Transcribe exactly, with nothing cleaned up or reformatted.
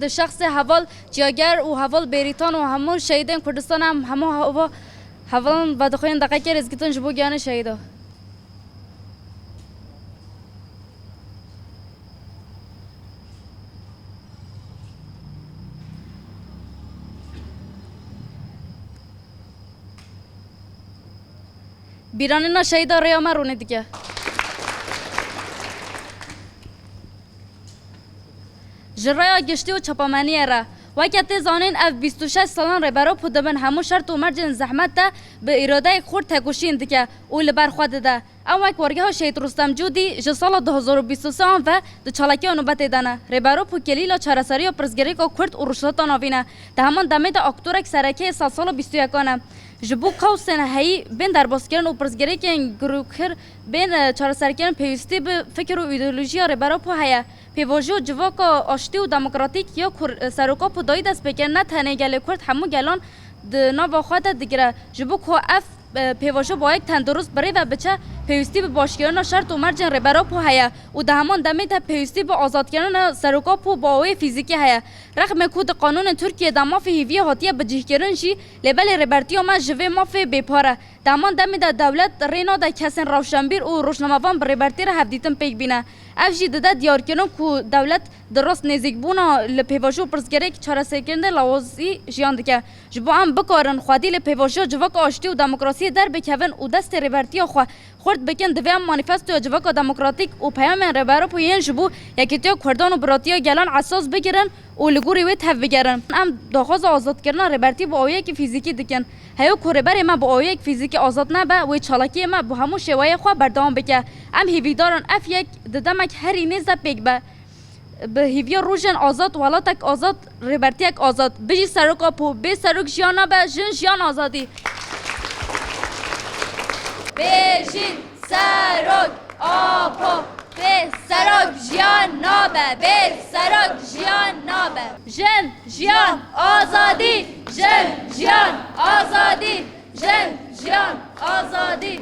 Di şexsê heval Çiyager û heval Bêrîtan û hemû şehîdên Kurdistan em hemû heva hevalan vedixwînin deqekê rêzgirtin ji bo giyanê şehîda. Bîranîna şehîda rêya me ronî dike. Ji rêya giştî û çapemeniyê re, weke tê zanîn, ev bîst û şeş salan Rêber Apo di bin hemû şert û mercên zehmet de bi îradeyek xurt tekoşîn dike û li ber xwe dide. Ew wek wargeha Şehîd Rustem Cûdî ji sala du hazar û bîst û sê an ve di çalakiya nobetê de ne. Rêber Apo kelîla çareseriya pirsgirêka Kurd û Rojhilata Navîn e. Di heman demê de aktorek sereke yê salsala bîst û yekan e. Ji bo kaosên heyî bên derbaskirin û pirsgirêkên girûkir bên, e, çareserkirin pêwîstî bi fikir û îdeolojiya Rêber Apo heye. Pêvajoya civaka aştî û demokratîk ya ku, e, Serok Apo dayî destpêkirin ne tenê gelê Kurd hemû gelan di nava xwe de digire. Ji bo ku ev, e, pêvajo bi awayek tendurist bi rê ve biçe, pêwîstî bi başkirina şert û mercên Rêber Apo heye û di heman demê de pêwîstî bi azadkirina Serok Apo bi awayê fîzîkî heye. Rexmê ku di qanûnên Tirkiyê de mafê hîviyê hatiye bicihkirin jî, lê belê rêbertiya me ji vê mafê bêpar e. Di heman demê de dewlet rê nade kesên rewşenbîr û rojnamevan bi rêbertî re hevdîtin pêk bîne. Ev jî dide diyarkirin ku dewlet di rast nêzîkbûna li pêvajo û pirsgirêk çareserkirinê lawazî jiyan dike. Ji bo em bikarin xwedî li pêvajoya civaka aştî û demokrasiyê derbikevin û destê rêbertiya xwe xurt bikin, divê em manîfestoya civaka demokratîk û peyamên Rêber Apo yên ji bo yekîtiya Kurdan û biratiya gelan esas bigirin û li gorî wê tevbigerin. Em daxwaza azadkirina rêbertî bi awiyekî fîzîkî dikin. Heya ku rêberê me bi awiyek fîzîkî azad nebe, wê çalakiyê me bi hemû şêweyê xwe berdewam bike. Em hêvîdar in ev yek di demek herî nêz de pêk be. Bi hêviya rojên azad, welatek azad, rêbertiyek azad. Bijî Serok Apo, bê Serok jiyan nabe, jin jiyan azadî. Bêjin Serok Apo, bê Serok jiyan nabe, bê Serok jiyan nabe. Jin, jiyan, azadî, jin, jiyan, azadî, jin, jiyan, azadî.